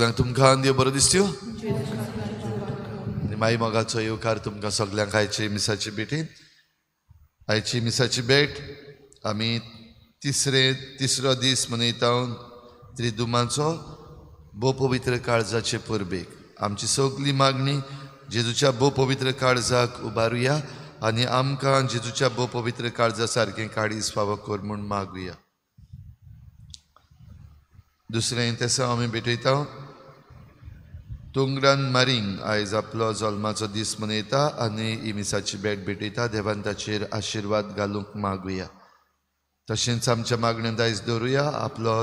सगळ्यांक तुमकां देव बरो दिसत्यो आनी माई मोगाचो येवकार तुमकां सगळ्यांक आयची मिसाची भेटीन. आयची मिसाची भेट आमी तिसरो दीस मनयता त्रिदुमाचो भोव पवित्र काळजाचे परबेक. आमची सगली मागणी जेजूच्या भोव पवित्र काळजाक उबारुया आनी आमकां जेजूच्या भोव पवित्र काळजा सारकें काळीज फावो कर म्हूण मागुया. दुसरें तेसा आमी भेटयता तुंगरान मारींग आयज आपलो जल्माचो दीस मनयता आनी ही मिसाची भेट भेटयता. देवान ताचेर आशिर्वाद घालूंक मागुया. तशेंच आमच्या मागण्यांत आयज दवरुया आपलो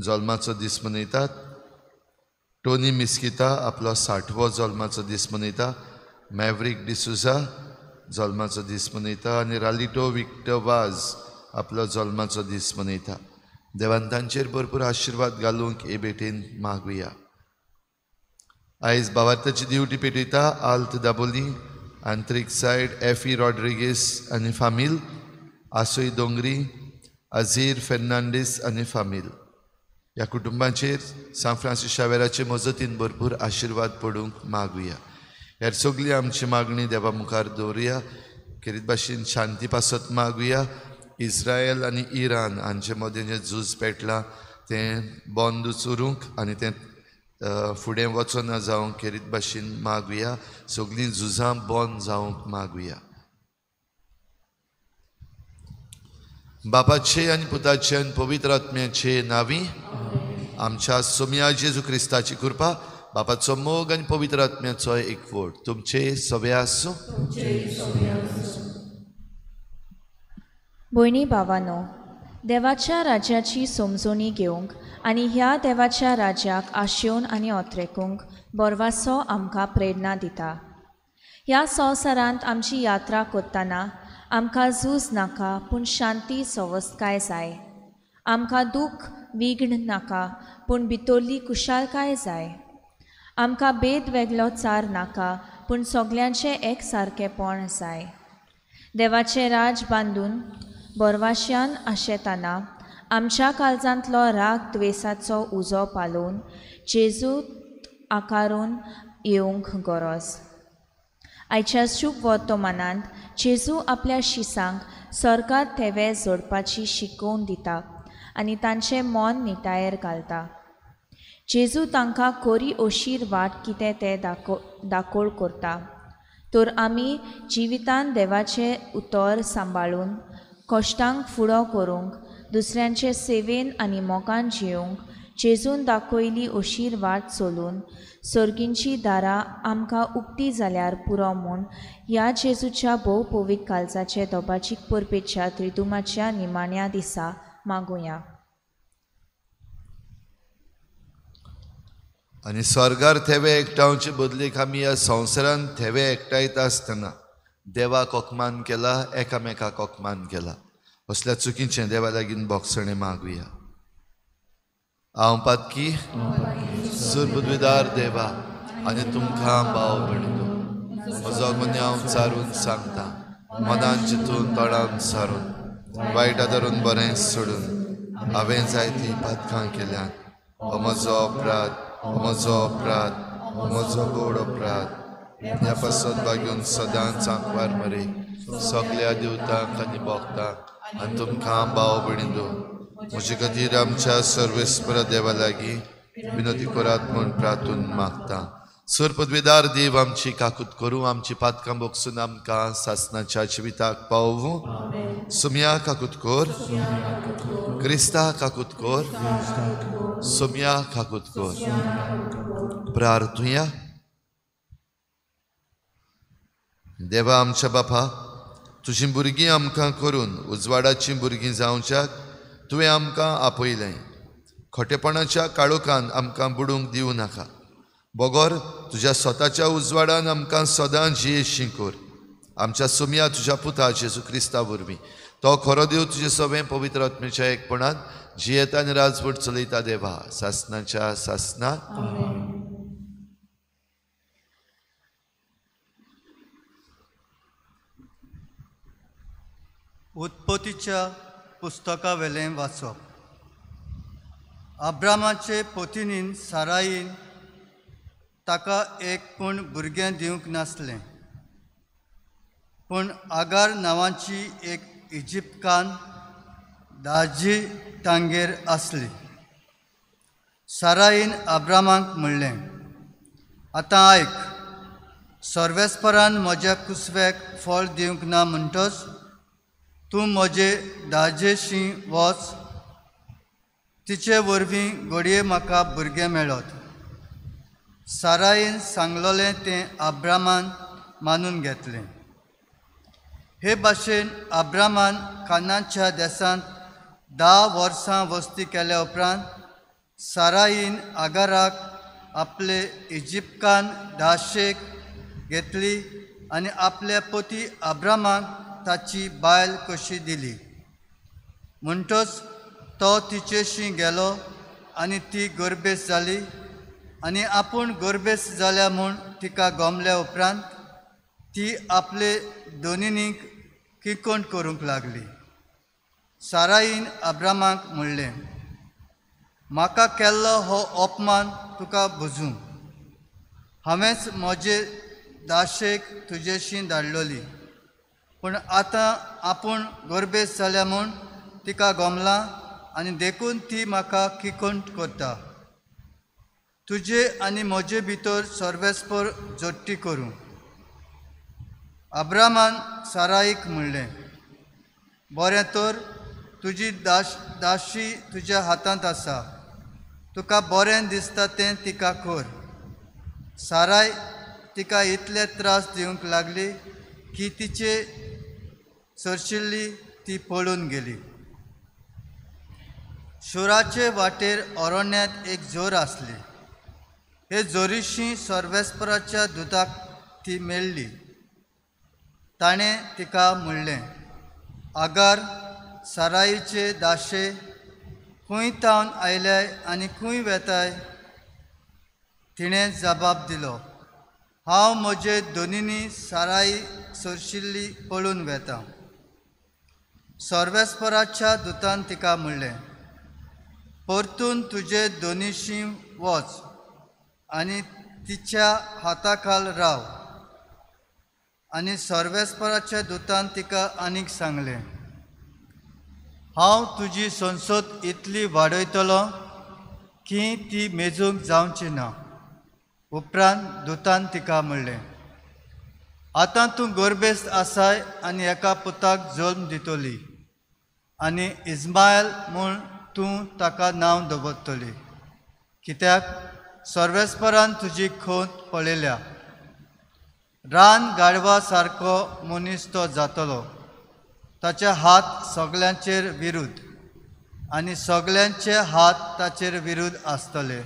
जल्माचो दीस मनयतात टोनी मिस्किता आपलो 60वो जल्माचो दीस मनयता, मॅवरीक डिसुजा जल्माचो दीस मनयता आनी रालिटो विक्टर वाज आपलो जल्माचो दीस मनयता. देवान तांचेर भरपूर आशिर्वाद घालूंक हे भेटेन मागुया. आयज भावार्थाची दिवटी पेटयता आल्त दाबोली, आंतरीक सायड एफ ई रॉड्रिगीस आनी फामील, आसोय दोंगरी, अझीर फेर्नांडीस आनी फामील. ह्या कुटुंबाचेर सांत फ्रांसीस शावेराचे मजतीन भरपूर आशिर्वाद पडूंक मागुया. ह्या सगळी आमची मागणी देवा मुखार दवरुया. खेरीत भाशेन शांती पासत मागुया. इस्रायल आनी इराण हांचे मदें जें झूज पेटलां तें बंद उरूंक आनी तें फुडें वचना जावंक खेरीत भाशेन मागुया. सगळीं झुजां बंद जावंक मागुया. बापाचे आनी पुताचे आनी पवित्र आत्म्याचे नांवी आमच्या सोम्या जेजू क्रिस्ताची कृपा, बापाचो मोग आनी पवित्र आत्म्याचो एकवट तुमचे सगळे आसूं. भयणी भावानो, देवाच्या राज्याची समजणी घेवंक आनी ह्या देवाच्या राज्याक आशेवन आनी ओत्रेकूंक बोरवासो आमकां प्रेरणा दिता. ह्या संवसारांत आमची यात्रा करतना आमकां झूज नाका पूण शांती सवस्तकाय जाय. आमकां दूख विघ्न नाका पूण भितरली कुशालकाय जाय. आमकां भेद वेगळो चार नाका पूण सगल्यांचें एक सारकेंपण जाय. देवाचें राज बांदून बोरवाश्यान आशेतना आमच्या काळजांतलो राग द्वेसाचो उजो पालोवन जेजूत आकारून येवंक गरज. आयच्या शुभ वर्तमानांत जेजू आपल्या शिसांक सरकार थेवे जोडपाची शिकोवन दिता आनी तांचें मन निटायेर घालता. जेजू तांकां कोरी अशीर वाट कितें तें दाकोळ करता. तर आमी जिवितान देवाचें उतर सांबाळून कश्टांक फुडो करूंक, दुसऱ्यांचे सेवेन आनी मोगान जियोंक जेजून दाखयली अशीर वाट चलून सर्गींची दारां आमकां उक्ती जाल्यार पुरो म्हूण ह्या जेजूच्या भोव पवित्र काळजाचे दोबाजीक परबेच्या त्रिदुमाच्या निमाण्या दिसा मागुया. आनी स्वर्गार थेवे एकठांवचे बदलेक आमी ह्या संवसारांत थेवे एकठांयता आसतना देवाक अपमान केला, एकामेकाक अपमान केला. असल्या चुकीचें देवा लागीं बोगसणें मागुया. हांव पातकी सुरबुद्विदार देवा आनी तुमकां भाव भयणींनो, म्हजो गुन्यांव चारून सांगता, मनान चिंतून तोंडान सारून वायट धरून बरें सोडून हांवें जायतीं पातकां केल्यात. हो म्हजो अपराध, हो म्हजो अपराध, हो म्हजो गोड अपराध. ह्या पासत बागेवन सदांच आंकवार मरे सगल्या देवतांक आनी भोगतांक आनी तुमकां भाव भयणींनो म्हजे खातीर आमच्या सर्वेस्पर देवा लागीं विनोती करात म्हूण प्रार्थून मागता. सर पदवेदार देव आमची काकूत करूं, आमची पातकां बोगसून आमकां सासनाच्या जिविताक पावूं. सुम्या काकूत कर, क्रिस्ता काकूत कर, सुम्या काकूत कर. प्रार्थुया. देवा आमच्या बापा, तुजी भुरगीं आमकां करून उजवाडाचीं भुरगीं जावच्याक तुवें आमकां आपयलें. खोटेपणाच्या काळोखान आमकां बुडूंक दिवं नाका, बगर तुज्या स्वताच्या उजवाडान आमकां सदां जियेशी कर. आमच्या सुमया तुज्या पुता जेजू क्रिस्ता वरवीं, तो खरो देव तुजे सगळें पवित्र आत्म्याच्या एकपणान जियेता आनी राजवट चलयता देवा सासनाच्या सासना. उत्पत्तीच्या पुस्तकावेलें वाचप. अब्रामाचे पतिनीन साराईन ताका एक पूण भुरगें दिवंक नासलें, पूण आगार नांवाची एक इजिप्तकान दाजी तांगेर आसली। साराईन अब्रामाक म्हणलें, आतां आयक, सर्वेस्परान म्हज्या कुसव्याक फळ दिवंक ना म्हणटच तूं म्हजे दाजेशी वच, तिचे वरवीं घडये म्हाका भुरगें मेळत। साराईन सांगलोलें तें अब्रामान मानून घेतलें। हे भाशेन अब्रामान कानाच्या देशांत 10 वर्सां वस्ती केल्या उपरांत साराईन आगाराक आपले इजिप्तकान दाशेक घेतली आनी आपल्या पती अब्रामाक ताची बायल कशी दिली। म्हणटच तो तिचेशी गेलो आनी ती गर्भेस्त जाली आनी आपूण गर्भेस्त जाल्या म्हूण तिका गमल्या उपरांत ती आपले दोनिनीक किकोण करूंक लागली। साराईन अब्रामाक म्हणलें, म्हाका केल्लो हो अपमान तुका भुजूं, हांवेंच म्हजे दाशेक तुजेशी धाडलोली, पूण आतां आपूण गर्भेस्त जाल्या म्हूण तिका गमलां आनी देखून ती म्हाका किकोण करता। तुजे आनी म्हजे भितर सर्वेस्पर जोडटी करूं। अब्रामान साराईक म्हणलें, बरें तर तुजी दाशी तुज्या हातांत आसा, तुका बरें दिसता तें तिका कर। साराय तिका इतले त्रास दिवंक लागली की तिचे सरशिल्ली ती पळून गेली। शुराचे वाटेर अरण्यांत एक जोर आसली। हे जोरीशी सर्वेस्पराच्या दुताक ती मेळ्ळी। ताणें तिका म्हणलें, आगार साराईचे दाशे खंय तावन आयल्याय आनी खंय वेताय? तिणें जबाब दिलो, हांव म्हजे दोनीनी साराई सरशिल्ली पळून वेता। सर्वेस्पराच्या दुतान तिका म्हणलें, परतून तुजे दोनीशी वच आनी तिच्या हाताखाल राव। आनी सर्वेस्पराच्या दुतान तिका आनीक सांगलें, हांव तुजी संसद इतली वाडयतलो की ती मेजूंक जावची ना। उपरांत दुतान तिका म्हणलें, आतां तूं गर्भेस्त आसाय आनी एका पुताक जल्म दितली आनी इस्मायल म्हूण तूं ताका नांव दवरतली, कित्याक सर्वेस्परान तुजी खोंत पळयल्या। रान गाडवा सारको मनीस तो जातलो, ताचे हात सगल्यांचेर विरुद्ध आनी सगल्यांचे हात ताचेर विरुद्ध आसतले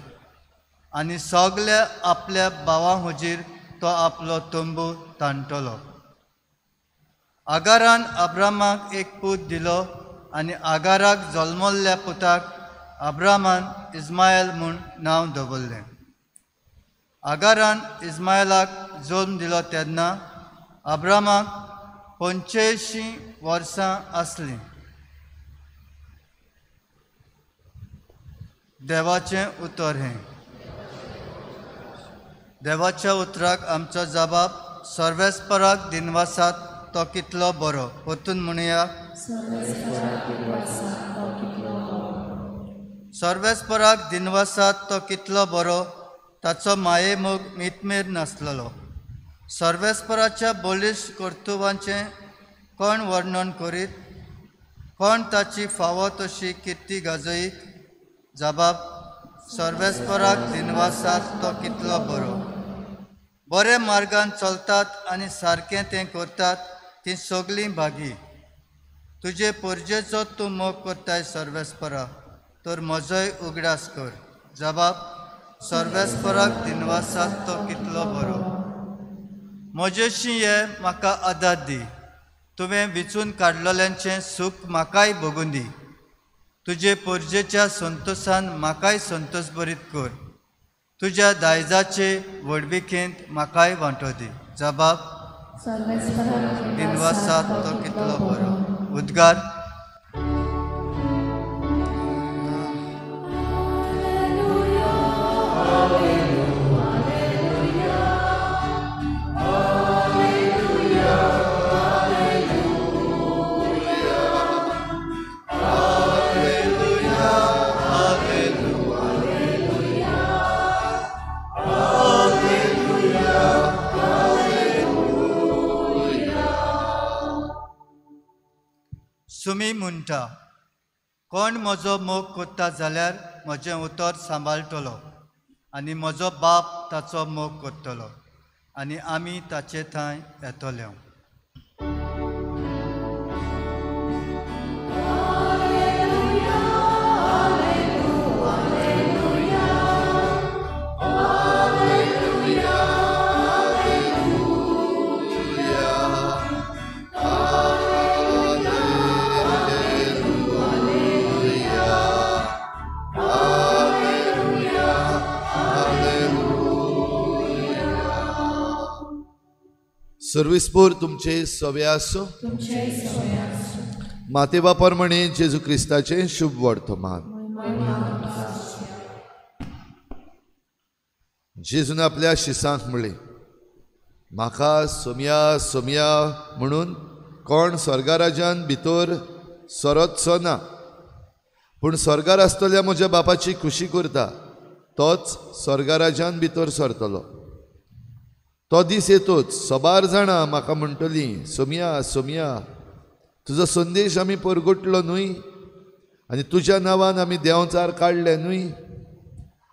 आनी सगल्या आपल्या भावां हुजीर तो आपलो तंबू ताणटलो। आगारान अब्रामाक एक पूत दिलो आनी आगाराक जल्मल्ल्या पुताक अब्रामान इस्मायल म्हूण नांव दवरलें। आगारान इस्मायलाक जल्म दिलो तेन्ना अब्रामाक 85 वर्सां आसलीं। देवाचें उतर हें। देवाच्या उतराक आमचो जबाब, सर्वेस्पराक दिनवासात तो कितलो बरो। परतून म्हणया, सर्वेस्पराक दिनवासात तो कितलो बरो, ताचो मायेमोग मितमेर नासलेलो। सर्वेस्पराच्या बळिश्ट कर्तुबांचें कोण वर्णन करीत, कोण ताची फावो तशी किर्ती गाजयत? जबाब, सर्वेस्पराक दिनवासात तो कितलो बरो। बरे मार्गान चलतात आनी सारकें तें करतात तीं सगळीं भागी। तुजे परजेचो तूं मोग करताय सर्वेस्परा, तर म्हजोय उगडास कर। जबाब, सर्वेस्पराक दिनवासात तो कितलो बरो। म्हजेशी ये म्हाका आदार दी, तुवें विचून काडलेल्यांचें सूख म्हाकाय भोगून दी। तुजे परजेच्या संतोशान म्हाकाय संतोष बरीत कर, तुज्या दायजाचे व्हडविकेंत म्हाकाय वांटो दी। जबाब, दिनवासात तो कितलो बरो। उद्गार। सुमी म्हणटा, कोण म्हजो मोग करता जाल्यार म्हजें उतर सांबाळटलो आनी म्हजो बाप ताचो मोग करतलो आनी आमी ताचे थंय येतले. सर्विसपूर तुमचे सवे आसूं. माते बापर म्हणे जेजू क्रिस्ताचें शुभ वर्तमान. जेजून आपल्या शिसांक म्हणलें, म्हाका सोमया सोमया म्हणून कोण स्वर्गाराजान भितर सरतचो ना, पूण स्वर्गार आसतल्या म्हज्या बापाची खुशी करता तोच स्वर्गाराजान भितर सरतलो. तो दीस येतोच सबार जाणां म्हाका म्हणटलीं, सोमया सोमया, तुजो संदेश आमी परगटलो न्हय आनी तुज्या नांवान आमी देंवचार काडले न्हय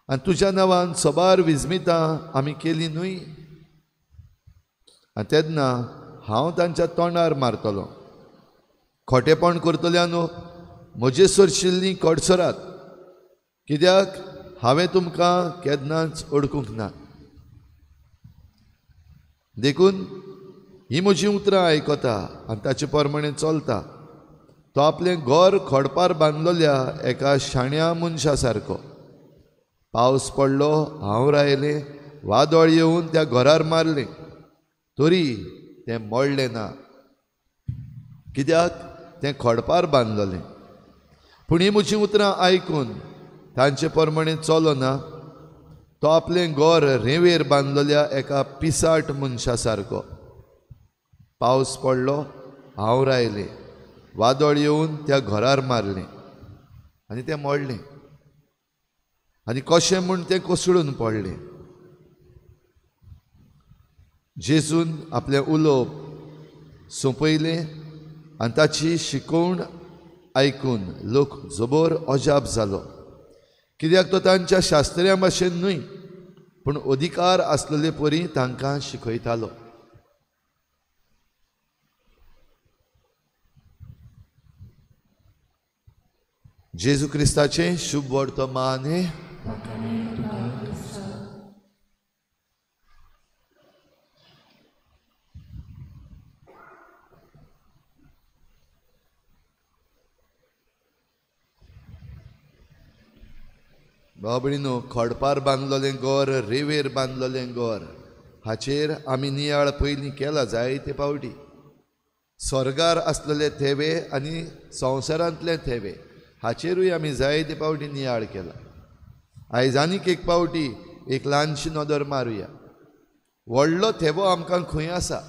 आनी तुज्या नांवान सबार विजमितां आमी केली न्हय. आनी तेन्ना हांव तांच्या तोंडार मारतलो, खोटेपण करतल्या न्हू म्हजे सरशिल्लीं कडसरात, कित्याक हांवें तुमकां केन्नाच अडकूंक ना. देखून ही म्हजी उतरां आयकता आनी ताचे प्रमाणे चलता तो आपलें घर खडपार बांदलेल्या एका शाण्या मनशा सारको. पावस पडलो, हांवर आयलें, वादळ येवन त्या घरार मारलें, तरी तें मोडलें ना, कित्याक तें खडपार बांदलेलें. पूण ही म्हजी उतरां आयकून तांचे प्रमाणे चलो ना तो आपलें घर रेंवेर बांदलेल्या एका पिसाट मनशा सारको. पावस पडलो, हांवर आयलें, वादळ येवन त्या घरार मारलें आनी तें मोडलें आनी कशें म्हूण तें कोसळून पडलें. जेजून आपलें उलोवप सोंपयलें आनी ताची शिकोवण आयकून लोक जबर अजाप जालो, कित्याक तो तांच्या शास्त्र्यां भाशेन न्हय पूण अधिकार आसलेले परी तांकां शिकयतालो. जेजू क्रिस्ताचें शुभ वर्तमान. भाव भयणीनो, खडपार बांदलेलें घर, रेंवेर बांदलेलें घर हाचेर आमी नियाळ पयलीं केला जायते पावटी. स्वर्गार आसलेले थेवे आनी संवसारांतले थेवे हाचेरूय आमी जायते पावटी नियाळ केला. आयज आनीक एक पावटी एक ल्हानशी नदर मारुया. व्हडलो थेवो आमकां खंय आसा?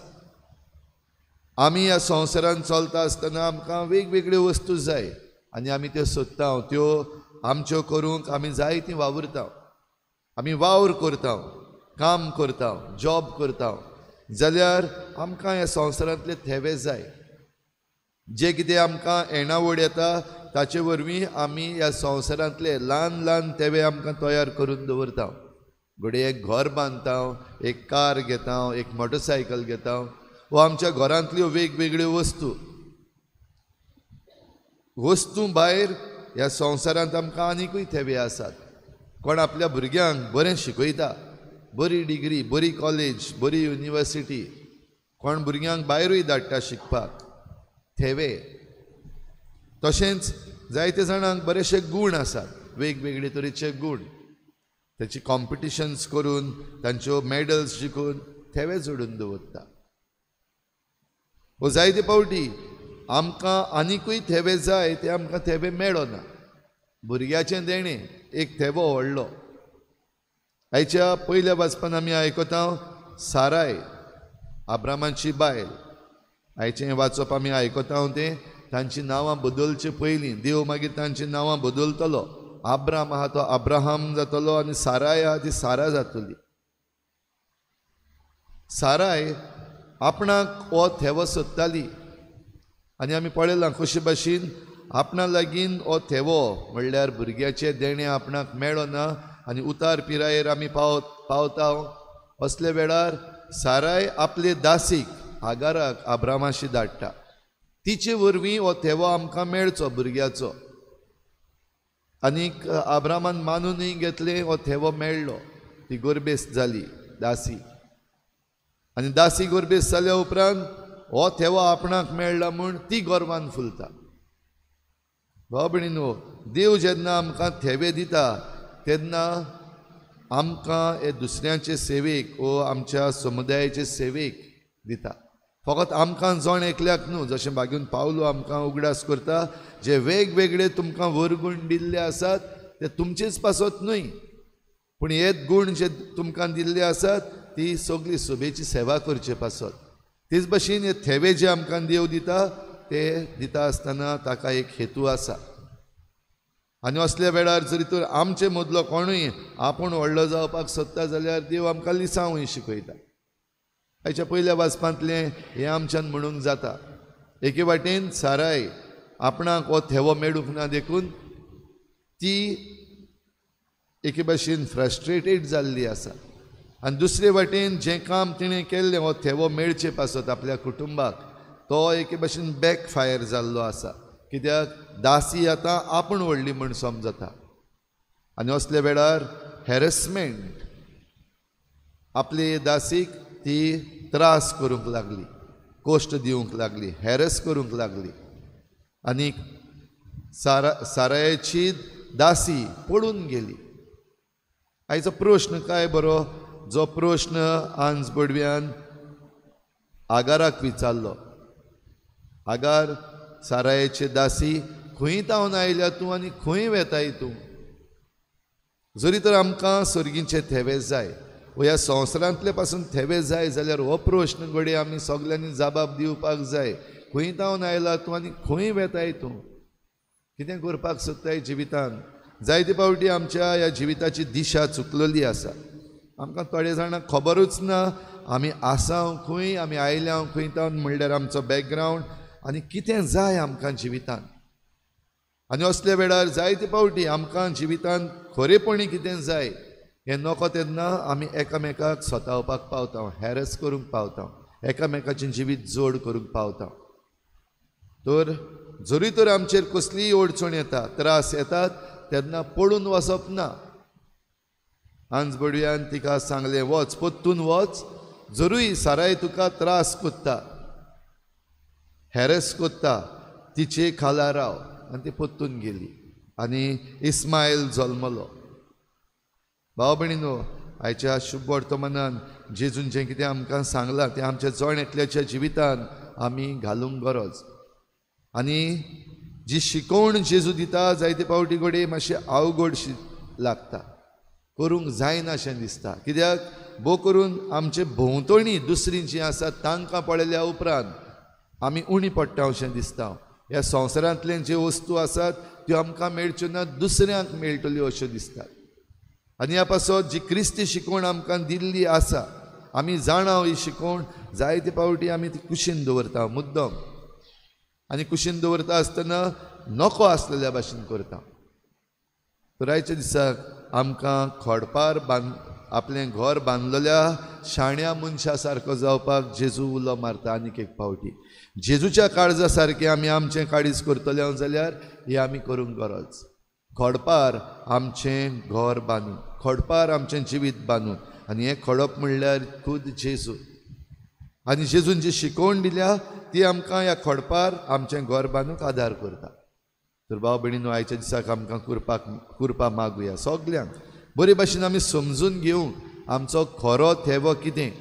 आमी ह्या संवसारांत चलता आसतना आमकां वेगवेगळ्यो वस्तू जाय आनी आमी त्यो सोदता, त्यो आमच्यो करूंक आमी जायतीं वावुरता. आमी वावर करता, काम करता, जॉब करता, जाल्यार आमकां ह्या संवसारांतले थेवे जाय. जे कितें आमकां येणावळ येता ताचे वरवीं आमी ह्या संवसारांतले ल्हान ल्हान थेवे आमकां तयार करून दवरता. घडये एक घर बांदता, एक कार घेता, एक मोटरसायकल घेता, वा आमच्या घरांतल्यो वेगवेगळ्यो वस्तू. वस्तू भायर ह्या संवसारांत आमकां आनिकूय थेवे आसात. कोण आपल्या भुरग्यांक बरें शिकयता, बरी डिग्री, बरी कॉलेज, बरी युनिवर्सिटी, कोण भुरग्यांक भायरूय धाडटा शिकपाक, थेवे. तशेंच जायते जाणांक बरेचशे गूण आसात, वेगवेगळे तरेचे गूण, ताची कॉम्पिटिशन्स करून तांच्यो मॅडल्स जिखून थेवे जोडून दवरता. वो जायते पावटी आमकां आनिकूय थेवे जाय, ते आमकां थेवे मेळना. भुरग्याचें देणें एक थेवो व्हडलो. आयच्या पयल्या वाचपान आमी आयकता साराय आब्रामाची बायल. आयचें वाचप आमी आयकता तें तांचीं नांवां बदलचे पयलीं देव मागीर तांचीं नांवां बदलतलो. आब्राम आहा तो अब्राहम जातलो आनी साराय आहा ती सारा जातली. साराय आपणाक हो थेवो सोदताली आनी आमी पळयलां कशे भाशेन आपणा लागीं हो थेवो म्हणल्यार भुरग्याचें देणें आपणाक मेळना आनी उतार पिरायेर आमी पावता. असले वेळार साराय आपले दासीक आगाराक आब्रामाशी धाडटा. तिचे वरवीं हो थेवो आमकां मेळचो भुरग्याचो. आनीक आब्रामान मानूनय घेतलें, हो थेवो मेळ्ळो. ती गोरबेस्त जाली दासी. आनी दासी गोरबेस्त जाल्या उपरांत हो थेवो आपणाक मेळ्ळा म्हूण ती गर्वान फुलता. भाव भयणीनो, देव जेन्ना आमकां थेवे दिता तेन्ना आमकां हे दुसऱ्यांचे सेवेक वो आमच्या समुदायाचे सेवेक दिता. फकत आमकां जण एकल्याक न्हू, जशें बागून पावलो आमकां उगडास करता, जे वेगवेगळे तुमकां वरगूण दिल्ले आसात ते तुमचेच पासत न्हय, पूण हे गूण जे तुमकां दिल्ले आसात ती सगळी सभेची सेवा करचे पासत. तेच भाशेन हे थेवे जे आमकां देव दिता ते दिता आसतना ताका एक हेतू आसा. आनी असल्या वेळार जरी तर आमचे मदलो कोणूय आपूण व्हडलो जावपाक सोदता जाल्यार देव आमकां लिसांवूय शिकयता. हाच्या पयल्या वाचपांतलें हें आमच्यान म्हणूंक जाता. एके वाटेन साराय आपणाक हो थेवो मेळूंक ना देखून ती एके भाशेन फ्रस्ट्रेटेड जाल्ली आसा. आनी दुसरे वाटेन जें काम तिणें केल्लें हो थेवो मेळचे पासत आपल्या कुटुंबाक, तो एके भाशेन बॅक फायर जाल्लो आसा. कित्याक दासी आतां आपूण व्हडली म्हूण समजता. आनी असल्या वेळार हॅरसमेंट आपले दासीक ती त्रास करूंक लागली, कश्ट दिवंक लागली, हॅरस करूंक लागली. आनी सारायाची दासी पळून गेली. आयचो प्रश्न काय बरो, जो प्रश्न आंज बडव्यान आगाराक विचारलो. आगार, सारायाचे दासी खंय तावन आयल्या तूं आनी खंय वेताय तूं? जरी तर आमकां सर्गींचे थेवे जाय वो ह्या संवसारांतले पासून थेवे जाय जाल्यार हो प्रश्न घडये आमी सगल्यांनी जबाब दिवपाक जाय. खंय तावन आयला तूं आनी खंय वेताय तूं? कितें करपाक सोदताय जिवितान? जायते फावटी आमच्या ह्या जिविताची दिशा चुकलेली आसा. आमकां थोडे जाणांक खबरूच ना आमी आसा खंय, आमी आयल्या खंय तावन, म्हणल्यार आमचो बॅकग्रावंड आनी कितें जाय आमकां जिवितान. आनी असल्या वेळार जायते फावटी आमकां जिवितान खरेपणी कितें जाय हें नको तेन्ना आमी एकामेकाक सतावपाक पावता, हॅरस करूंक पावता, एकामेकाचें जिवीत जोड करूंक पावता. तर जरी तर आमचेर कसलीय अडचण येता, त्रास येतात तेन्ना पळून वचप ना. आंज बडव्यान तिका सांगलें, वच परतून वच, जरूय साराय तुका त्रास कोत्ता, हॅरस कोत्ता, तिचे खाला राव. आनी ती परतून गेली आनी इस्मायल जल्मलो. भाव भयणीनो, आयच्या शुभ वर्तमानान जेजून जें कितें आमकां सांगलां तें आमच्या जण एकल्याच्या जिवितान आमी घालूंक गरज. आनी जी शिकवण जेजू दिता जायते फावटी घडये मातशी अवघडशी लागता, करूंक जायना अशें दिसता. कित्याक भोव करून आमचे भोंवतणी दुसरीं जीं आसात तांकां पळयल्या उपरांत आमी उणी पडटा अशें दिसता. ह्या संवसारांतले ज्यो वस्तू आसात त्यो आमकां मेळच्यो ना, दुसऱ्यांक मेळटल्यो अश्यो दिसतात. आनी ह्या पासत जी क्रिस्ती शिकवण आमकां दिल्ली आसा, आमी जाणा ही शिकवण जायते फावटी आमी ती कुशीन दवरता मुद्दम, आनी कुशीन दवरता आसतना नको आसलेल्या भाशेन करता. तर आयच्या दिसाक आमकां खोडपार आपलें घर बांदलेल्या शाण्या मनशा सारको जावपाक जेजू उलो मारता. आनीक एक फावटी जेजूच्या काळजा सारकें आमी आमचें काळीज करतले जाल्यार हें आमी करूंक गरज. खोडपार आमचें घर बांदून, खोडपार आमचें जिवीत बांदून, आनी हें खोडप म्हणल्यार खूद जेजू. आनी जेजून जी शिकवण दिल्या ती आमकां ह्या खोडपार आमचें घर बांदूंक आदार करता. तर भाव भयणीनो, आयच्या दिसाक आमकां कुरपा मागुया सगल्यांक बरे भाशेन आमी समजून घेवंक आमचो खरो थेवो कितें,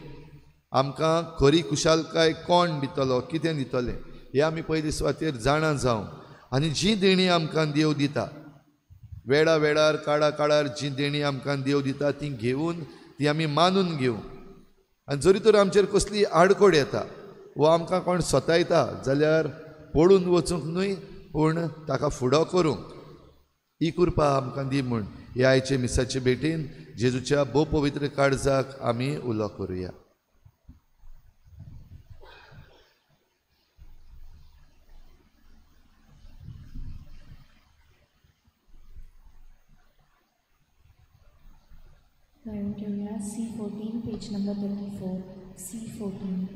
आमकां खरी खुशालकाय कोण दितलो, कितें दितलें हें आमी पयली सुवातेर जाणा जावं. आनी जी देणी आमकां देव दिता वेळा वेळार काळा काळार जी देणी आमकां देव दिता ती घेवन ती आमी मानून घेवं. आनी जरी तर आमचेर कसली आडखळ येता वो आमकां कोण सतायता जाल्यार पळून वचूंक न्हय, पूण ताका फुडो करूंक ही कृपा आमकां दी म्हूण ह्या आयचे मिसाचे भेटीन जेजूच्या भोव पवित्र काळजाक आमी उलो करुया. C14, page number 34, C14.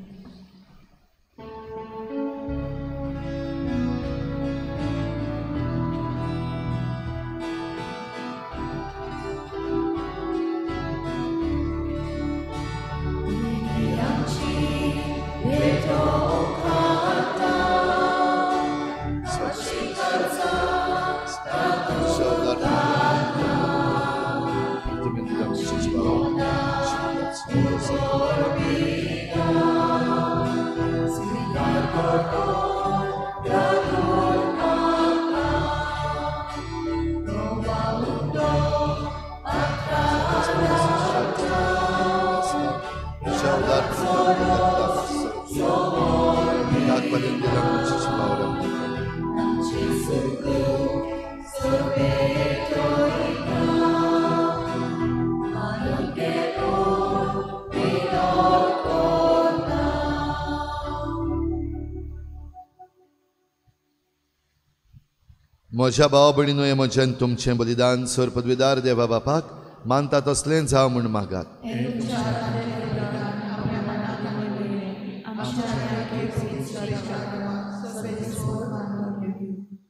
म्हज्या भाव भयणीनो, हें म्हजें तुमचें बलिदान सर पदवीदार देवा बापाक मानता तसलें जावं म्हूण मागात.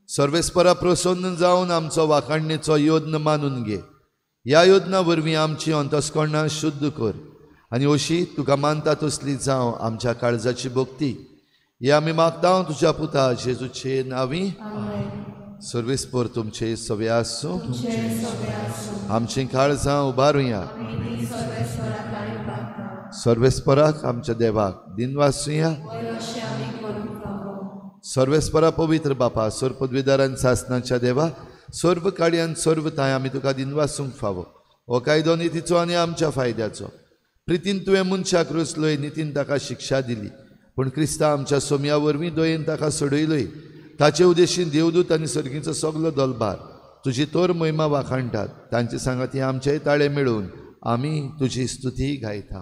सर्वेस्परा प्रसन्न जावन आमचो वाखाणणेचो यत्न मानून घे. ह्या यत्ना वरवीं आमची अंतस्करणां शुद्ध कर आनी अशी तुका मानता तसली जावं आमच्या काळजाची भक्ती. हे आमी मागता तुज्या पुता जेजूचे नांवी. सर्वेस्पर तुमचे सवे आसूं. आमचीं काळजां उबारुया. सर्वेस्पराक आमच्या देवाक दिनवासुया. सर्वेस्परा पवित्र बापा, सर्व पदवीदारान सासनाच्या देवा, सर्व काडयान सर्व ताय आमी तुका दिनवासूंक फावो. हो कायदो नितीचो आनी आमच्या फायद्याचो. प्रितीन तुवें मनशाक रचलोय, नितीन ताका शिक्षा दिली, पूण क्रिस्ता आमच्या सोम्या वरवीं दयेन ताका सोडयलोय. ताचे उद्देशीन देवदूत आनी सर्गीचो सगलो दलबार तुजी तोर महिमा वाखाणटात. तांचे सांगाती आमचेय ताळे मेळून आमी तुजी स्तुती गायता.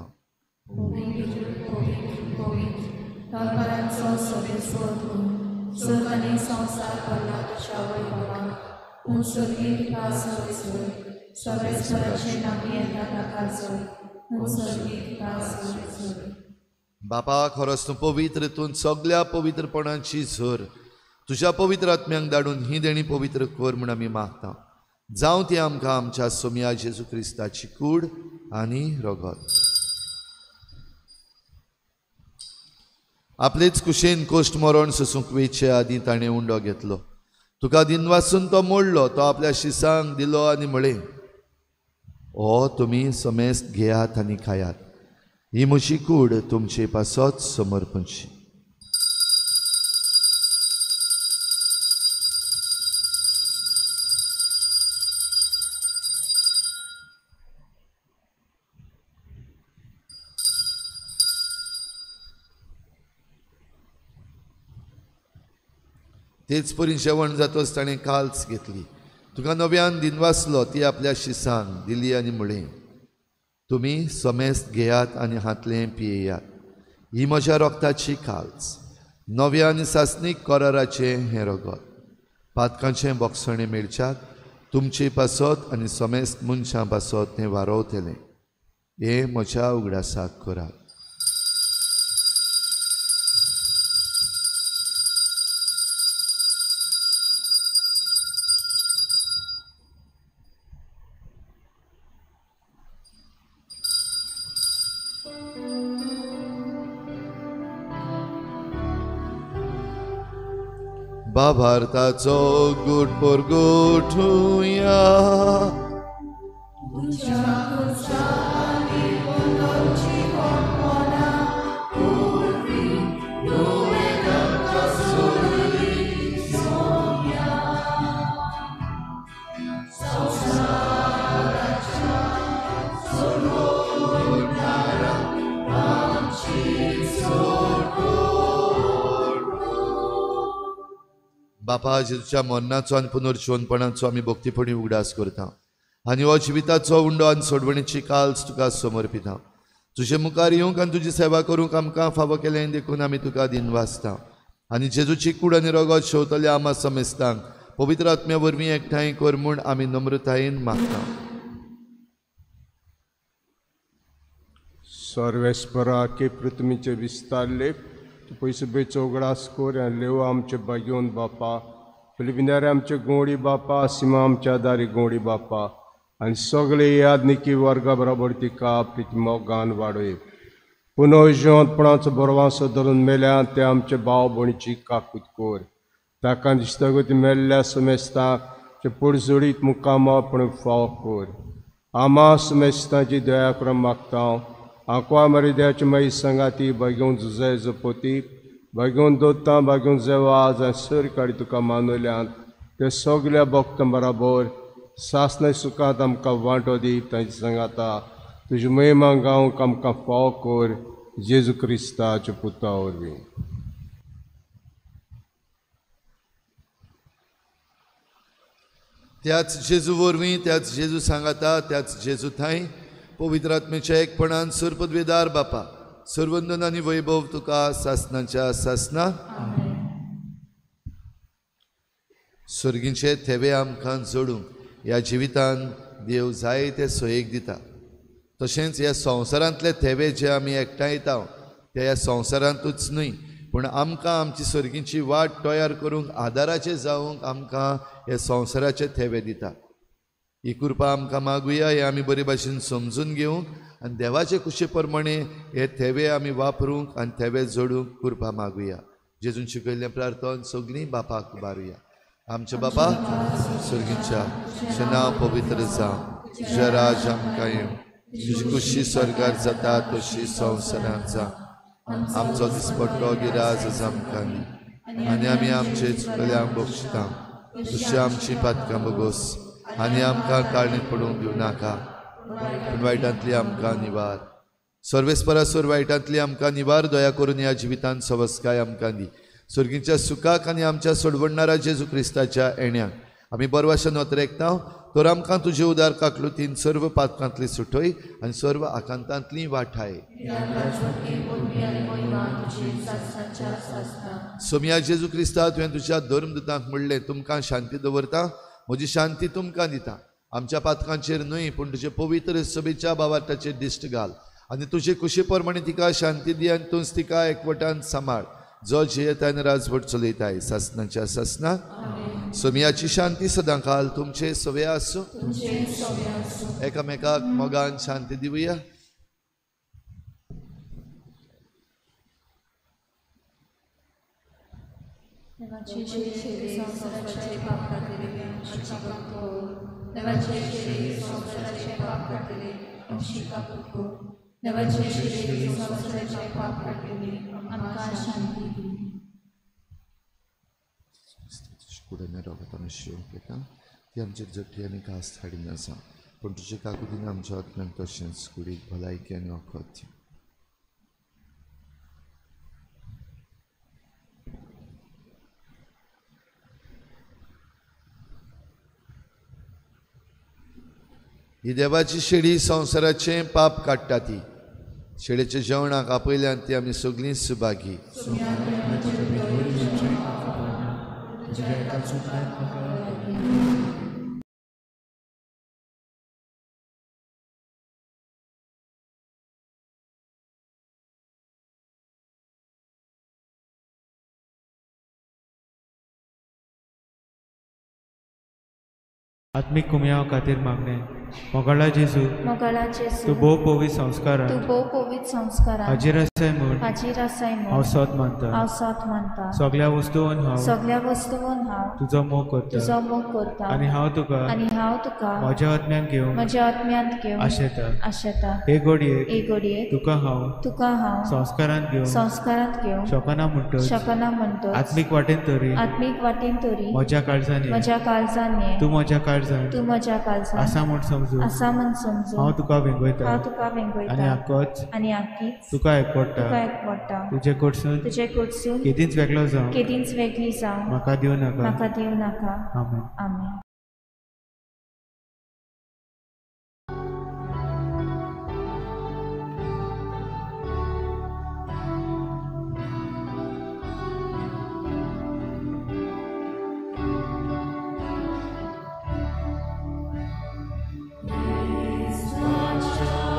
बापा, खरोच तूं पवित्र, तूं सगल्या पवित्रपणाची झर. तुज्या पवित्र आत्म्यांक धाडून ही देणी पवित्र कर म्हूण आमी मागता. जावं ती आमकां आमच्या सोम्या जेजू क्रिस्ताची कूड आनी रगत. आपलेच कुशेन कोश्ट मरण सोसूंक वेचे आदीं ताणें उंडो घेतलो. तुका दिनवासून तो मोडलो, तो आपल्या शिसांक दिलो आनी म्हळें, ओ तुमी समेस्त घेयात आनी खायात, ही म्हजी कूड तुमचे पासत समर्पणची. तेच परी जेवण जातच ताणें काल्स घेतली, तुका नव्यान दिनवासलो, ती आपल्या शिसांक दिली आनी म्हळें, तुमी समेस्त घेयात आनी हातलें पियेयात, ही म्हज्या रोगताची काल्स, नव्या आनी सासणीक कराराचें हें रगत. पातकांचें बोगसणें मेळच्याक तुमचे पासत आनी समेस्त मनशां पासत तें वारोवतलें. हें म्हज्या उगडासाक करात. बाभारताचो गुट परगोठुया. बापा, जेजूच्या मरणाचो आनी पुनर्जिवनपणाचो आमी भक्तीपणी उगडास करता आनी हो जिविताचो उंडो आनी सोडवणीची काल्स तुका समर्पिता. तुजे मुखार येवंक आनी तुजी सेवा करूंक आमकां फावो केलें देखून आमी तुका दिनवासता. आनी जेजूची कूड आनी रगत शेवतल्या आमा समेस्तांक पवित्र आत्म्या वरवीं एकठांय कर म्हूण आमी नम्रतायेन मागता. सर्वेस्परा के पृथ्वीचे विस्तारले तूं पयसो बेचो उगडास कर आनी लेव आमचे भाग्योन बापा, फिलिपिनारे आमचे गोंडी बापा, सीमा आमच्या दारी गोंडी बापा आनी सगळे यादनिकी वर्गा बरोबर तिका प्रिती मोगान वाडय. पुनः जिवंतपणाचो बरवासो धरून मेल्या ते आमचे भाव भयणीची काकूत कर. ताका दिश्टगती मेल्ल्या सुमेस्तांक पुडजोडीत मुकामो पूण फाव कर. आमा सुमेस्तांची दया करून मागता. आंकवा मरिद्याची माई संगाती भाग्योन जुजे जपोती भाग्योन दोत्ता भाग्योन जेवा जाय सर काडी तुका मानवल्यान ते सगल्या भक्तां बराबर सासनाय सुखांत आमकां वांटो दी. तांची सांगाता तुजी महिमा गावंक आमकां फाव कर जेजू क्रिस्ताच्या पुता वरवीं. त्याच जेजू वरवीं, त्याच जेजू सांगाता, त्याच जेजू थांय पवित्र आत्मेच्या एकपणान सर्वपदवेदार बापा सर्वंदन आनी वैभव तुका सासनाच्या सासना. सर्गींचे थेवे आमकां जोडूंक ह्या जिवितान देव जायते सोयेक दिता. तशेंच ह्या संवसारांतले थेवे जे आमी एकठांयता ते ह्या संवसारांतूच न्हय पूण आमकां आमची सर्गींची वाट तयार करूंक आदाराचे जावंक आमकां हे संवसाराचे थेवे दिता. ही कृपा आमकां मागुया हे आमी बरे भाशेन समजून घेवंक आनी देवाचे कुशे प्रमाणे हे थेवे आमी वापरूंक आनी थेवे जोडूंक कृपा मागुया. जेजून शिकयल्लें प्रार्थन सगळीं बापाक उबारुया. आमच्या बापा सर्गीच्या, तुजें नांव पवित्र जावं, तुजें राज आमकां येवं, तुजी कुशी स्वर्गार जाता तशी संवसारांत जावं. आमचो दिसपट्टो गिराज आमकां दी आनी आमी आमचे चुकल्यांक बक्षिता तशी आमची पातकां बगोस आनी आमकां काळणीत पडूंक दिवं नाका पूण वायटांतली आमकां निवार. सर्वेस्परासर वायटांतली आमकां निवार. दया करून ह्या जिवितांत सवस्काय आमकां दी. सर्गीच्या सुखाक आनी आमच्या सोडवणणारा जेजू क्रिस्ताच्या येण्याक आमी बरवाशेन नोतरेकता तर आमकां तुजे उदार काकलुतीन सर्व पातकांतली सुटय आनी सर्व आकांतांतली वाठाय. सोमया जेजू क्रिस्ता, तुवें तुज्या धर्मदूतांक म्हणलें तुमकां शांती दवरता, म्हजी शांती तुमकां दिता. आमच्या पातकांचेर न्हय पूण तुजे पवित्र सभेच्या बावार्थाचेर दिश्ट घाल आनी तुजे कुशी प्रमाणे तिका शांती दी आनी तूंच तिका एकवटान सांबाळ जो जियेता आनी राजवट चलयताय सासनाच्या सासना. सोमयाची शांती सदां काल तुमचे सवे आसूं. एकामेकाक मोगान शांती दिवया. ती आमचेर जटी आनी कास हाडिना आसा पूण तुजे काकुतीन आमच्या आत्म्याक तशेंच कुडीक भलायकी आनी वखद. ही देवाची शेळी संवसाराचें पाप काडटा. ती शेळेच्या जेवणाक आपयल्यान ती आमी सगळीं सुभागी. आत्मीक कुमयाव खातीर मागणें. मोगाळा जेजू, मोगाळा जेजू, तूं भोव पवित्र संस्कारान, तूं भोव पवित्र संस्कारान हाजीर आसाय म्हूण, हाजीर आसाय म्हूण हांव सत मानता, हांव सत मानता. सगळ्या वस्तून हांव, सगळ्या वस्तून हांव तुजो मोग करता, तुजो मोग करता आनी हांव तुका, आनी हांव तुका म्हज्या आत्म्यान घेवंक, म्हज्या आत्म्यांत घेवंक आशेता, आशेता. हे घडयेक, हे घडयेक तुका हांव, तुका हांव संस्कारांत घेवंक, संस्कारांत घेवंक शकना म्हणटच, शकना म्हणटच आत्मीक वाटेन तरी, आत्मीक वाटेन तरी म्हज्या काळजान, म्हज्या काळजान ये, तूं म्हज्या काळजान, तूं म्हज्या काळजान आसा म्हूण समजून, आसा म्हूण समजून हांव तुका वेंगयता, हांव तुका वेंगयता आनी आकोच, आनी आकीच तुका एकवटा, तुका एकवटा. तुजे कडसून, तुजे कडसून केदींच वेगळो जावं, केदींच वेगळी जावं म्हाका दिवं नाका, म्हाका दिवं नाका. आमेन. आमेन. Such a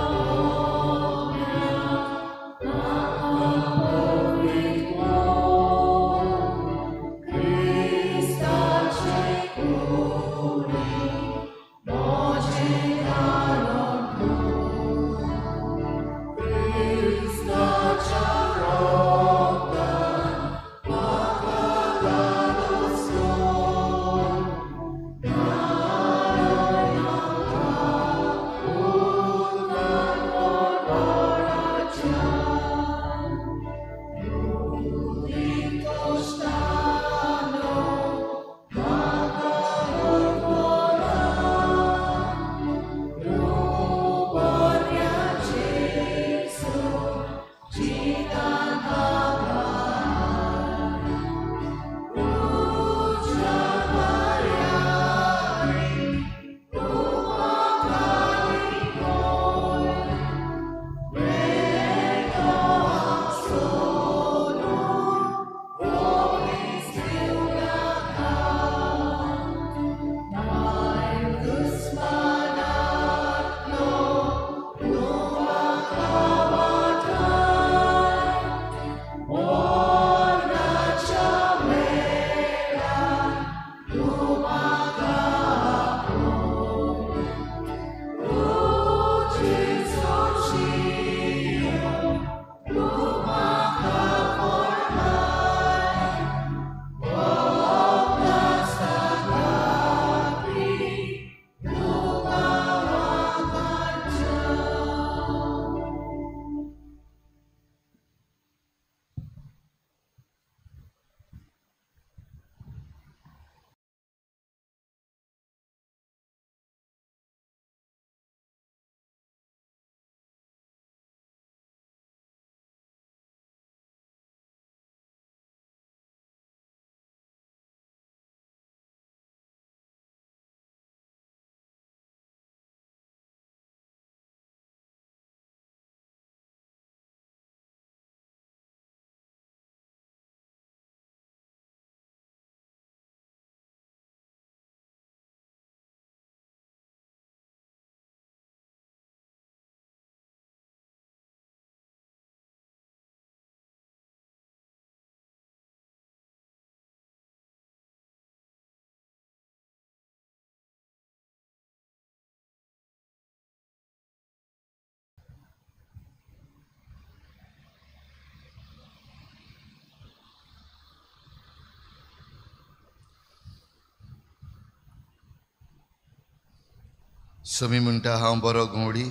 सोमी म्हणटा, हांव बरो घुंवडी,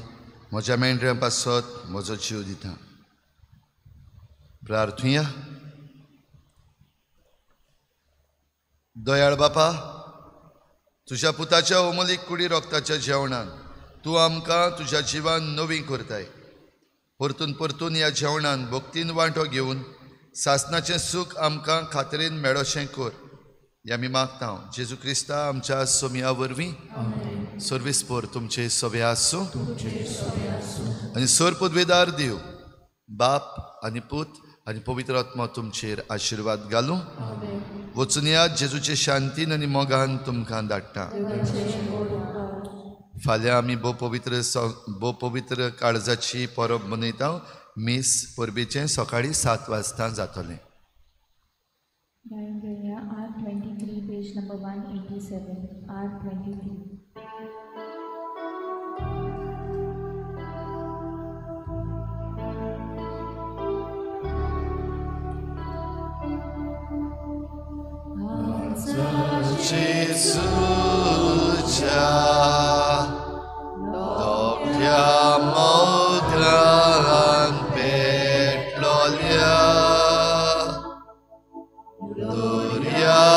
म्हज्या मेंढऱ्यां पासत म्हजो जीव दिता. प्रार्थुया. दयाळ बापा, तुज्या पुताच्या अमोलीक कुडी रोगताच्या जेवणान तूं आमकां तुज्या जिवान नवी करताय. परतून परतून ह्या जेवणान भक्तीन वांटो घेवन सासनाचें सूख आमकां खात्रेन मेळोशें कर, हें आमी मागता जेजू क्रिस्ता आमच्या सोमया वरवीं. सर्वीस पोर तुमचे सवे आसूं आनी सर पदवेदार देव बाप आनी पूत आनी पवित्र आत्मा तुमचेर आशिर्वाद घालूं. वचून या जेजूचे शांतीन आनी मोगान तुमकां धाडटा. फाल्यां आमी भोव पवित्र काळजाची परब मनयता. मीस परबेचें सकाळीं 7 वाजता जातलें. गायन घेवया R23 page number 187. R23. जेजूच्या दोख्या मोगान पेटलोल्या दर्या